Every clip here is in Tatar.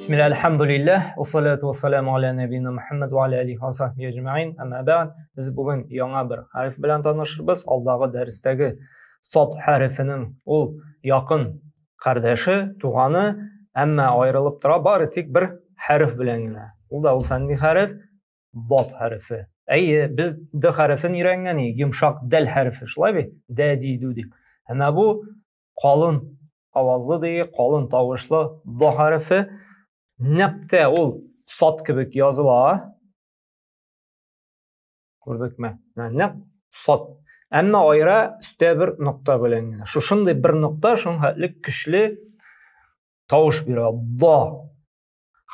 Бисмилла, альхамдулиллах, вассалату вассаламу аля набина Мухаммад ва аля алихи ва сахбихи әҗмәгыйн. Әмма бәгъд, без бүген яңа бер хәреф белән танышырбыз. Алдагы дәрестәге сад хәрефенең ул якын кардәше, туганы, әмма аерылып тора бары тик бер хәреф белән генә. Ул да булса нинди хәреф? Дат хәрефе. Әйе, без д хәрефен өйрәнгән идек, йомшак дәл хәрефе, шулай бит? Дә, ди, ду дип. Әмма бу калын авазлы ди, калын тавышлы д хәрефе. Нәкъ тә ул сат кебек языла. Күрдекме? Нәкъ сат. Әмма аера өстә бер нокта белән генә. Шушындый бер нокта шуның хәтле көчле тавыш бирә. Да.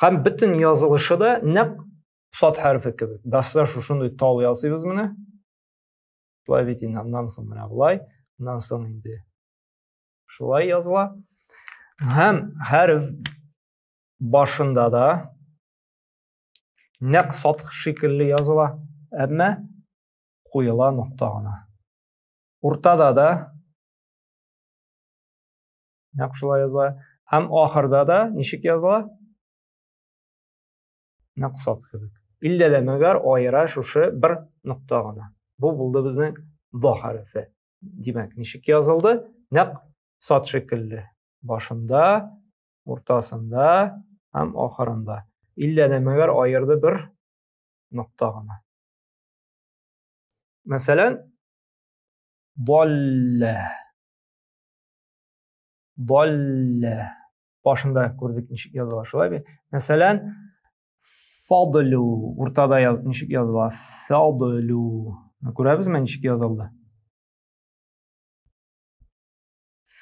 Һәм бөтен язылышы да нәкъ сат хәрефе кебек. Башта шушындый тау ясыйбыз менә. Шулай бит инде, аннан соң менә болай, аннан соң инде шулай языла. Һәм хәреф башында да нәкъ сат шикелле языла, әмма куела нокта гына. Уртада да нәкъ шулай языла. Һәм ахырда да ничек языла? Нәкъ сат кебек. Иллә дә мәгәр аера шушы бер нокта гына. Бу булды безнең до хәрефе. Димәк, ничек язылды? Нәкъ сат шикелле. Башында, уртасында һәм ахырында. Иллә дә мәгәр аерды бер нокта гына. Мәсәлән, даллә. Даллә. Башында күрдек ничек языла, шулай бит? Мәсәлән, фадлю уртада яз, ничек языла? Фадлю. Күрәбезме ничек язылды?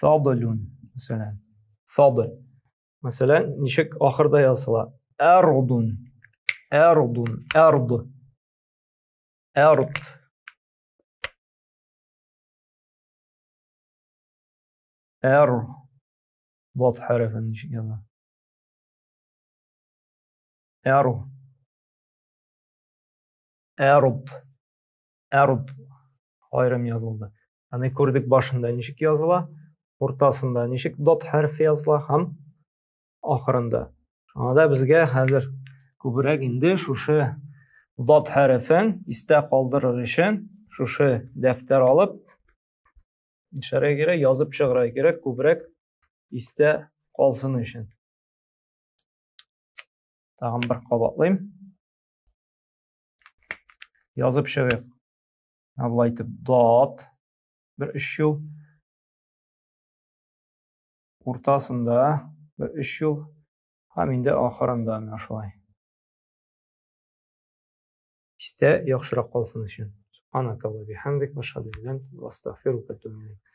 Фадлюн, мәсәлән. Фадл. Мәсәлән, ничек ахырда языла? Әрдун. Әрдун, әрд. Әрд. Әр. Дат хәрефен ничек яза? Әру. Әрд. Әрд. Аерым язылды. Аны күрдек башында ничек языла, уртасында ничек дат хәрефе языла һәм ахырында. Шуңа да безгә хәзер күбрәк инде шушы дат хәрефен истә калдырыр өчен шушы дәфтәр алып нишләргә кирәк, язып чыгарга кирәк, күбрәк истә калсын өчен. Тагын бер кабатлыйм. Язып чыгыйк. Болай итеп дат бер өч юл. Уртасында бер өч юл һәм инде ахырында менә шулай. Истә яхшырак калсын өчен. Субханакалла бихамдик, ва ашһаду ан ла илаһа илля анта, астагфирука ва атубу илейк.